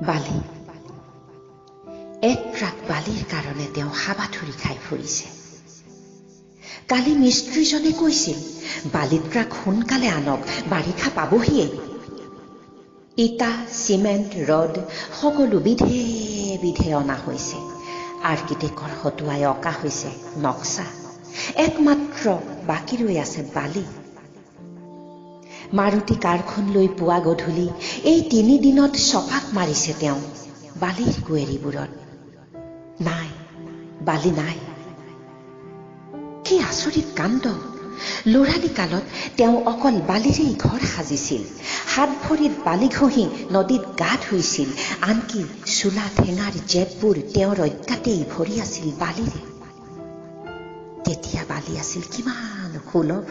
বালি, এক ট্ৰাক বালিৰ কাৰণে তেওঁ হাবাথুৰি খাই ফুৰিছে। কালি মিস্ত্ৰীজনে কৈছিল, বালি ট্ৰাক সোনকালে আনক, বাৰিষা পাবহিয়ে। ইটা, চিমেণ্ট, ৰড সকলো বিধে বিধে অনা হৈছে। আৰ্কিটেক্টৰ হতুৱাই অঁকা হৈছে নক্সা। একমাত্ৰ বাকী ৰৈ আছে বালি। মাৰুতি কাৰখন লৈ পুৱা গধূলি এই তিনিদিনত চপাক মাৰিছে তেওঁ বালিৰ কুঁৱেৰীবোৰত। নাই, বালি নাই। কি আচৰিত কাণ্ড! ল'ৰালি কালত তেওঁ অকল বালিৰেই ঘৰ সাজিছিল। হাত ভৰিত বালি ঘঁহি নদীত গা ধুইছিল। আনকি চোলা ঠেঙাৰ জেপবোৰ তেওঁৰ অজ্ঞাতেই ভৰি আছিল বালিৰে। তেতিয়া বালি আছিল কিমান সুলভ।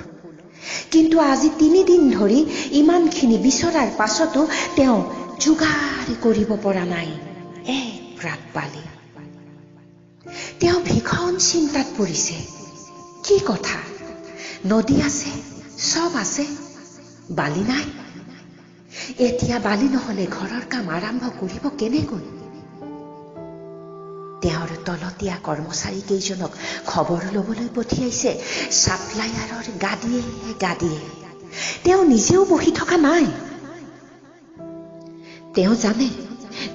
কিন্তু আজি তিনিদিন ধৰি ইমানখিনি বিচৰাৰ পাছতো তেওঁ যোগাৰ কৰিব পৰা নাই এক ট্ৰাক বালি। তেওঁ ভীষণ চিন্তাত পৰিছে। কি কথা, নদী আছে, চব আছে, বালি নাই। এতিয়া বালি নহলে ঘৰৰ কাম আৰম্ভ কৰিব কেনেকৈ? তেওঁৰ তলতীয়া কৰ্মচাৰী কেইজনক খবৰ ল'বলৈ পঠিয়াইছে ছাপ্লায়াৰৰ গাদীয়ে গাদীয়ে। তেওঁ নিজেও বহি থকা নাই। তেওঁ জানে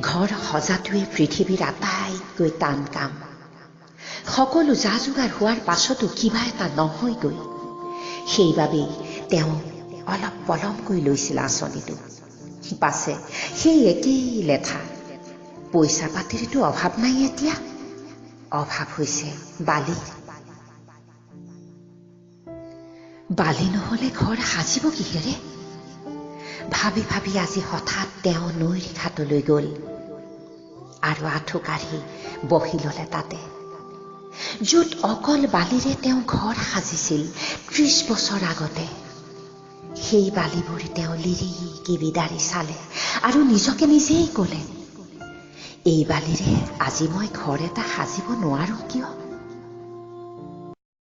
ঘৰ সজাটোৱে পৃথিৱীৰ আটাইতকৈ টান কাম। সকলো যা যোগাৰ হোৱাৰ পাছতো কিবা এটা নহয়গৈ। সেইবাবেই তেওঁ অলপ পলমকৈ লৈছিল আঁচনিটো। পাছে সেই একেই লেঠা, পইচা পাতিৰতো অভাৱ নাই এতিয়া, অভাৱ হৈছে বালিৰ। বালি নহলে ঘৰ সাজিব কিহেৰে? ভাবি ভাবি আজি হঠাৎ তেওঁ নৈৰ ঘাটলৈ গ'ল আৰু আঁঠু কাঢ়ি বহি ল'লে তাতে, য'ত অকল বালিৰে তেওঁ ঘৰ সাজিছিল 30 বছৰ আগতে। সেই বালিবোৰ তেওঁ লিৰিকি বিদাৰি চালে আৰু নিজকে নিজেই ক'লে, এই বালিৰে আজি মই ঘৰ এটা সাজিব নোৱাৰো কিয়?